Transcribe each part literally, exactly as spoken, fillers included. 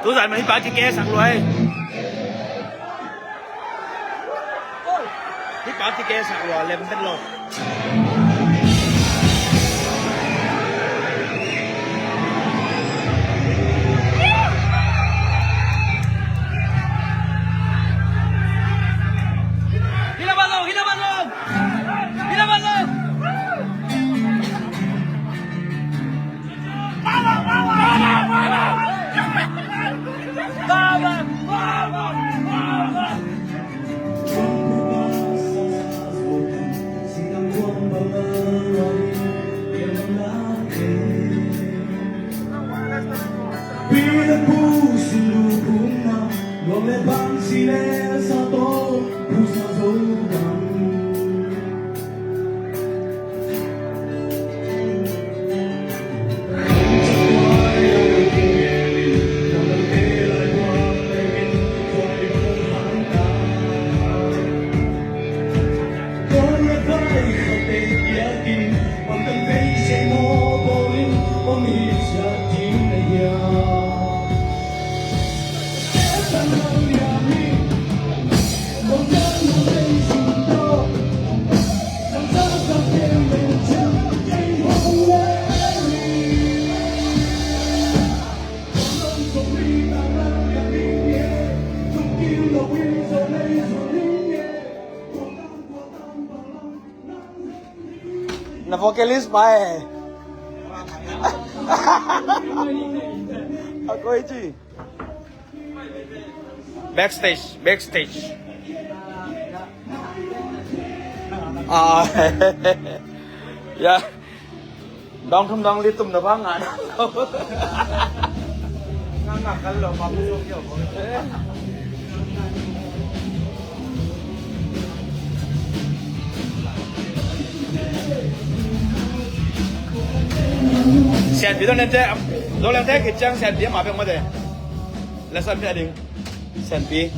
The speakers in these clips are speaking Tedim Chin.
Tuzan mah hih pa kikeisak lua hi. Hih pa kikeisak lua lem vet lo. Hih lam ah lo, hih lam ah lo. Hih lam ah lo. Na vocalist pa eh. A koi ci. Backstage, backstage. Ah, ya. Dong thum dong li tum na bang ah. Ngak ngak kan lo, pa pu yo. Sianpi dong lente, dong lente khit ciang sianpi a ma pek mate. Lesson pia ding. Sianpi.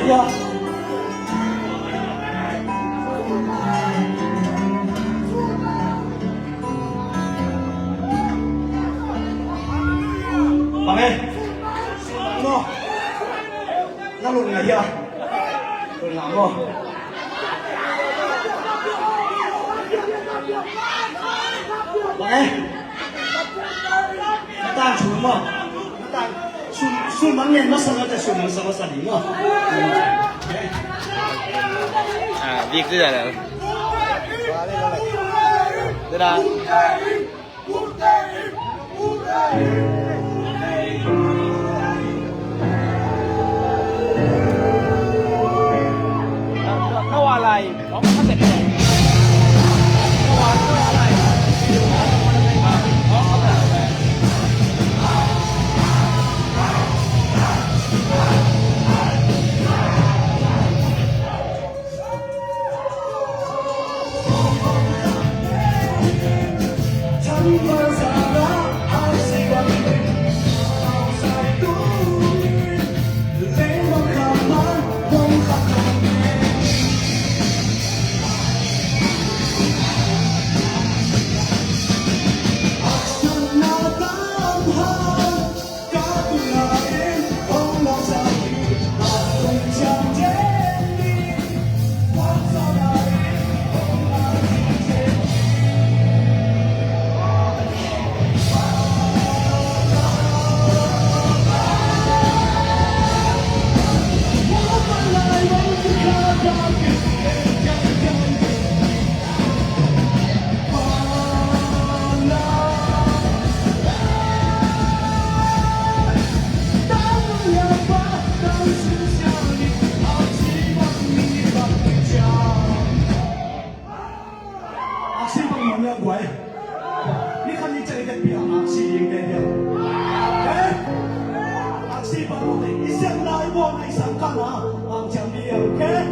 Ya. Bang e. Bang no. Na lun ngai ya. Lun ngai mo. Bang e. Na tan sun mo. Na tan sun, sun man ngen masa na te sun man sa masa ding mo. Ah, big tu dah. Tu dah. Aksi bang mah guai. Ni khat ni cai vet pi ang aksi ding te dia. Eh? Aksi bang mah i siang lai bo na i sang ka na. Ang ciang dia, okay?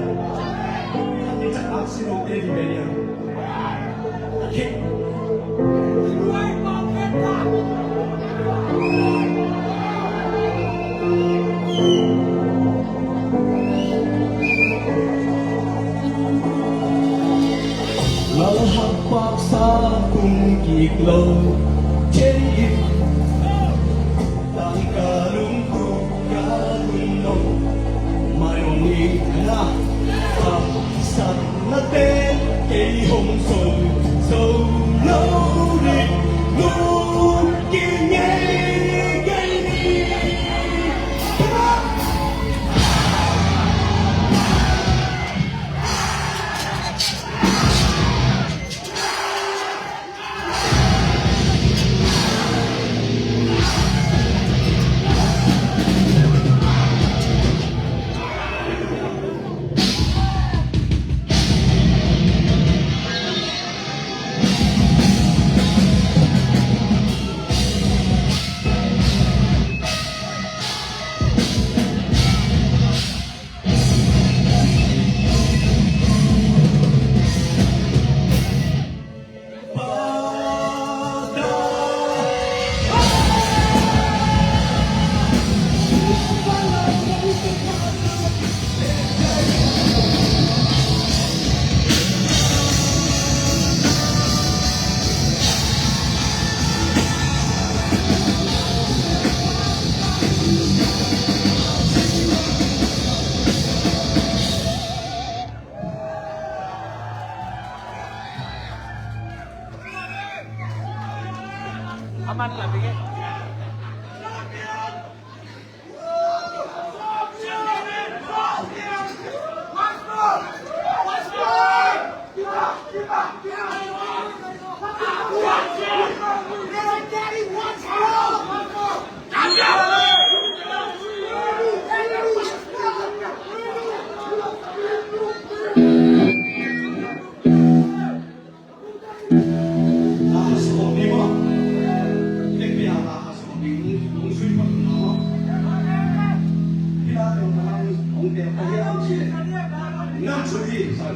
Ni khat ni cai aksi lo te di be dia. Okay. Lalhak paksa kum kik lo thei in tangka lungkuk ka lungno mai ong in na. Sapsatna ten kei hong so so lo rit lungkim ngei kei ni.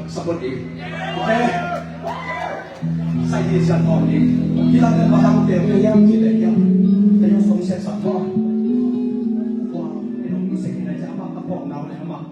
Support ding. Okay. Sai hi sian hawm ding. Hi la te ma hang te mi hiam ci te hiam. Te yo song set sa mo. Wa, ino mi se ki na ja ma ka pok nau le ma.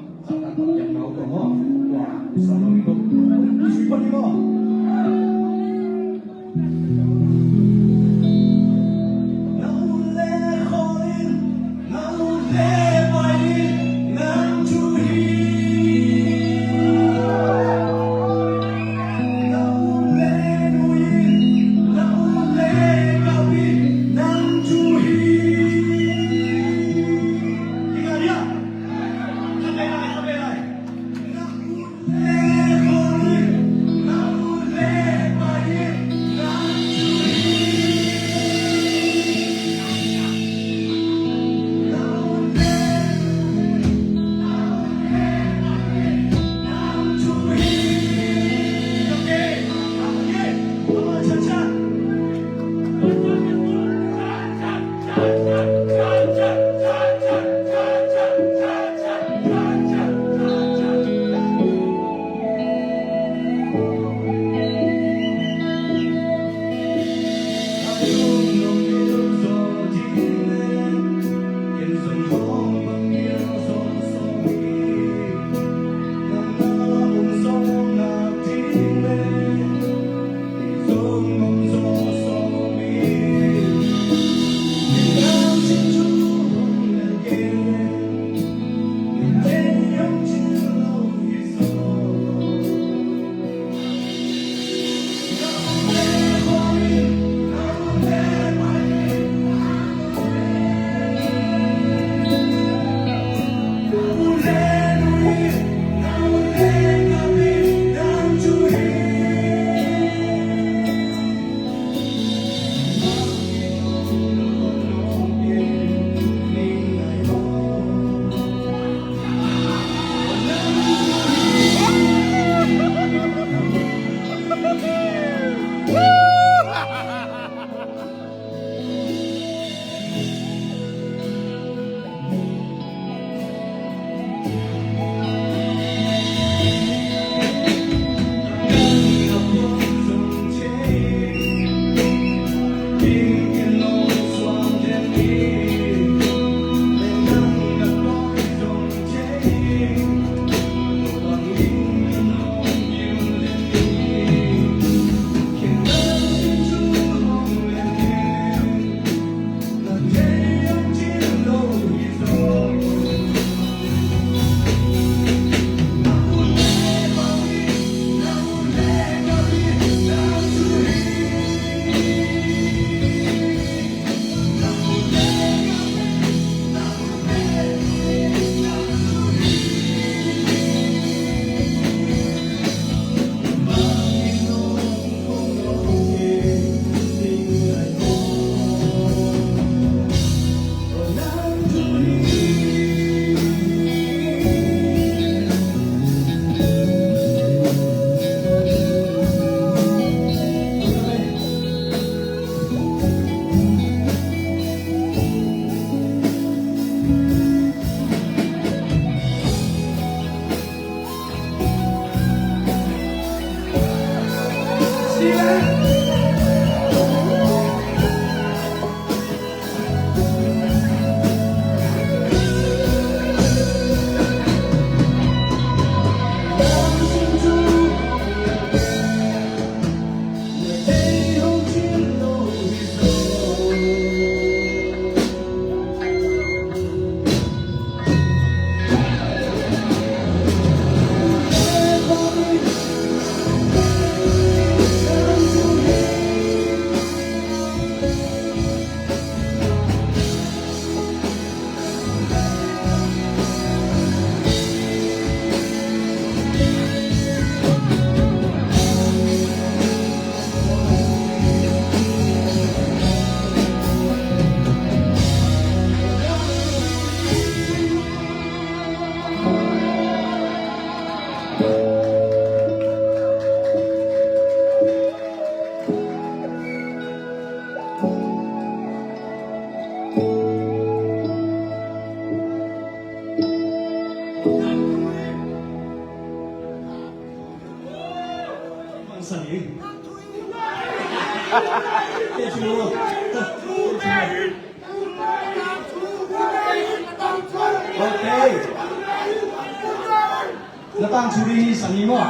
Tang suri ni sani maw?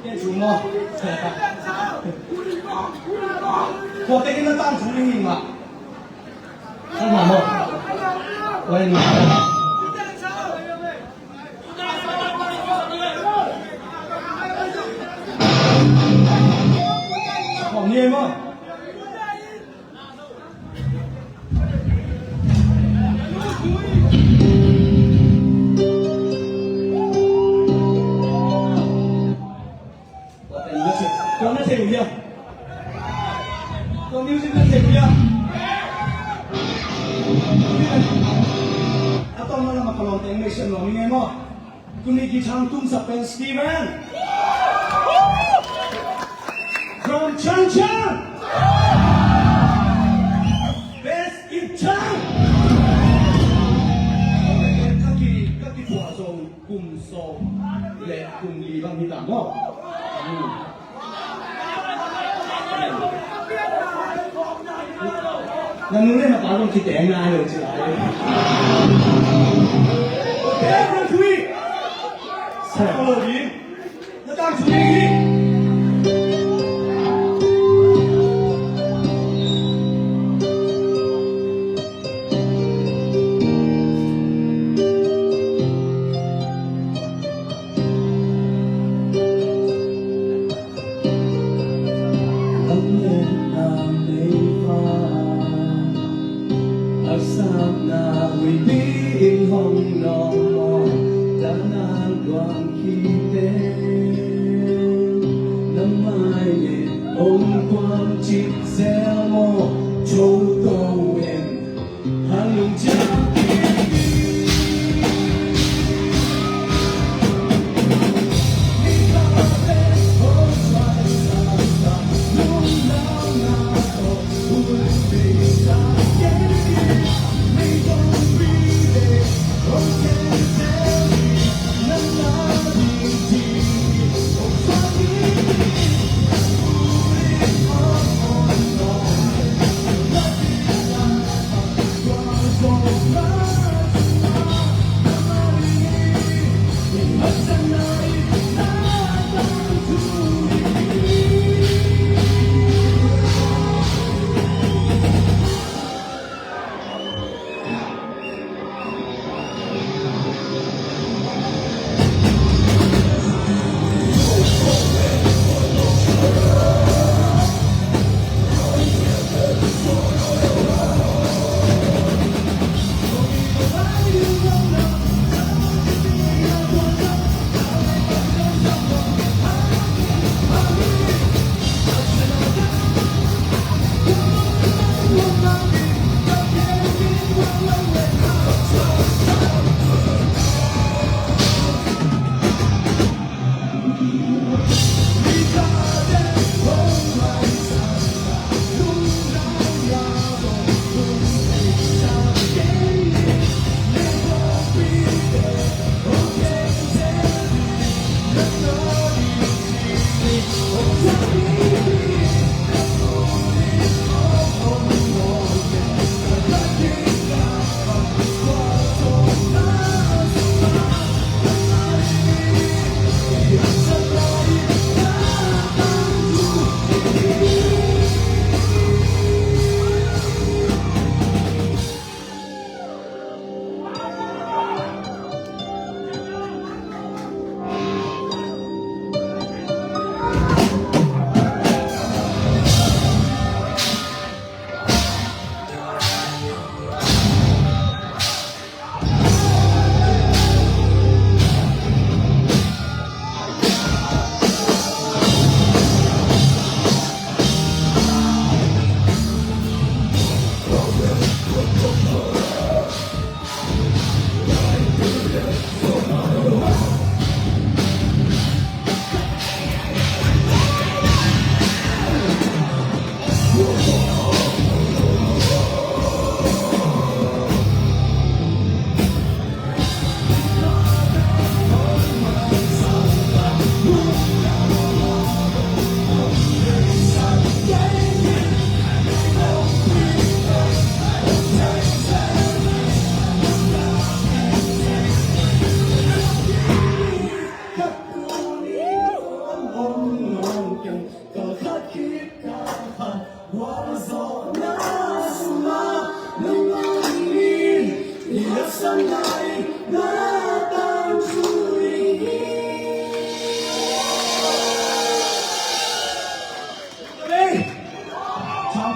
Ken su maw? Ko te ina tang suri ni ma. Sama maw? Wai ni. Ko ni maw? Tua music na thei uh hiam? A tawng lam a ka lawmte engmei siam lawm ing ei maw? Tuni guitar hong tumsak pen Steven. Drum chang chang. Bass it chang. Ka ki, ka ki phuah zo kum sawm le kum li bang hi ta maw? Hmm. Na nu le na pa zong kiteng nai lo ci lai. Teng na tui. Sa lo ding. Na tang tui ding.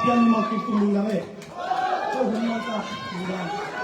Yan ma ki kum lang eh. Ko hun ma ta.